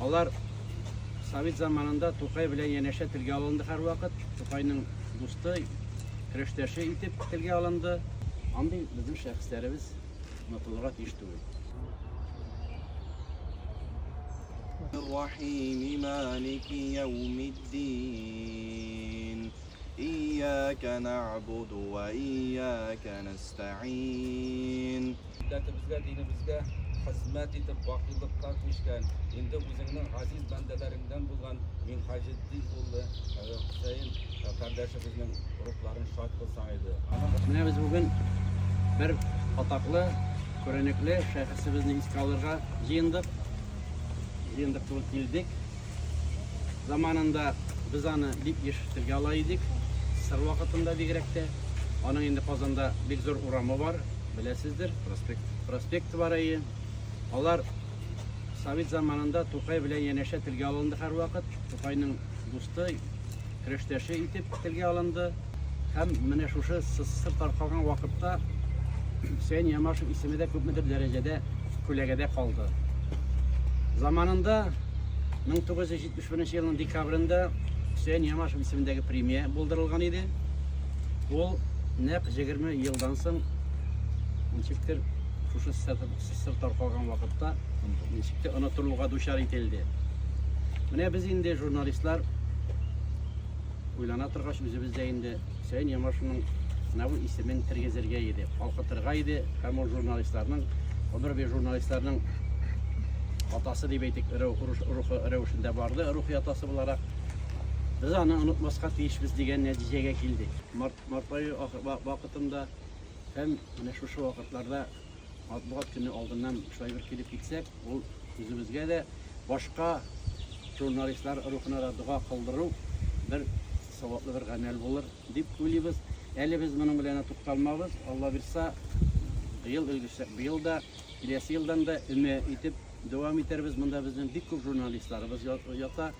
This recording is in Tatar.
Алар совет заманында Тукай белән янәшә телгә алынды һәрвакыт. Тукайның дусты, көрәштәше итеп телгә алынды. Андый безнең шәхесләребез онытылырга тиеш түгел. الرحيم مالك يوم الدين إياك نعبد وإياك نستعين. Милләтебезгә, динебезгә хезмәт итеп бакыйлыкка күчкән, инде үзеңнең газиз бәндәләреңдән булган Минһаҗетдин улы Хөсәен кардәшебезнең рухларын шат кылсаң иде. Аның. Менә без бүген бер атаклы, күренекле шәхесебезне искә алырга җыендык. Җыендык түгел, килдек. Заманында без аны бик еш телгә ала идек. СССР вакытында бигрәк тә. Аның инде Казанда бик зур урамы бар, беләсездер. Проспект. Проспекты бар, әйе. Алар совет заманында Тукай белән янәшә телгә алынды һәрвакыт. Тукайның дусты, көрәштәше итеп телгә алынды. Һәм менә шушы СССР таркалган вакытта Хөсәен Ямашев исеме дә күпмедер дәрәҗәдә күләгәдә калды. Заманында 1971 елның декабрендә Хөсәен Ямашев исемендәге премия булдырылган иде. Ул нәкъ 20 елдан соң ничектер шушы СССР таркалган вакытта ничектер онытылуга дучар ителде. Менә без инде журналистлар уйлана торгач үзебез дә инде Хөсәен Ямашевның менә бу исемен тергезергә иде, калкытырга иде һәм ул журналистларның, гомер буе журналистларның атасы дип әйтик, рухы рәвешендә барды, рухи атасы буларак. Без аны онытмаска тиешбез дигән нәтиҗәгә килдек. Март, март ае вакытында һәм менә шушы вакытларда Матбугат көне алдыннан шулай бер килеп китсәк, ул үзебезгә дә, башка журналистлар рухына да дога кылдыру бер саваплы бер гамәл булыр дип уйлыйбыз. Әле без моның белән тукталмабыз. Алла бирса, быел өлгерсәк, быел да, киләсе елдан да өмә итеп дәвам итәрбез. Монда безнең бик күп журналистларыбыз ята.